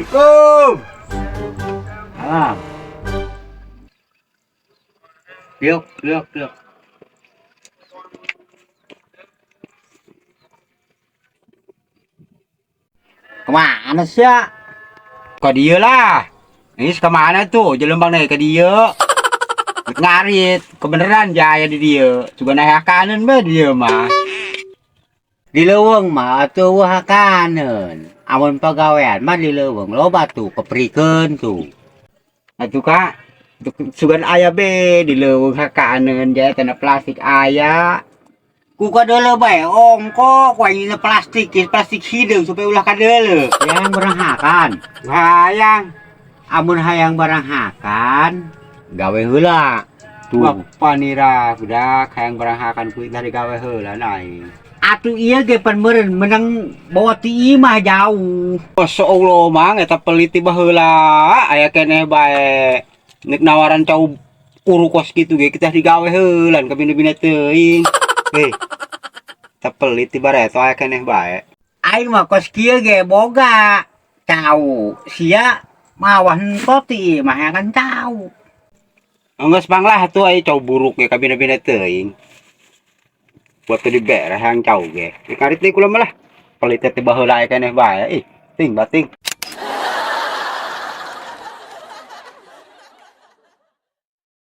Assalamualaikum. Salam. Yuk, yuk, yuk. Kemana sih ya? Ke dia lah. Ini kemana tuh? Jelembang naik ke dia. Ngarit, kebeneran jaya di dia. Juga naik kanan be dia mah. Di leuweung mah atuh eueuh hakaneun. Amun pagawean mah di leuweung loba tuh keprikeun tuh. Atuh kak, sugan aya be di leuweung hakaneun jaya tanah plastik aya. Ku kadeuleu bae ongko ku aing plastik, plastik hideung supaya ulah kadeuleu. Hayang barang hakan. Hayang. Amun hayang barang hakan, gawe heula. Tuh. Bapak nira budak hayang barang hakan kuit dari gawe heula naik. Atuh ieu ge pan meureun menang bawa ti imah jauh. Masya Allah mang eta pelit ti baheula aya keneh bae. Nek nawaran cau kuru kos kitu ge kita digawe heulan ka bina-bina teuing. Heh. Eta pelit ti bareto aya keneh bae. Aing mah kos kieu ge boga cau. Sia mawa henteu ti imah kan cau. Enggeus bang lah atuh aya cau buruk ge ka bina-bina teuing. Buat teu dibereh hayang cau ge. Dikarit deui kula mah lah. Pelit teh baheula aya keneh bae. Ih, ting bating.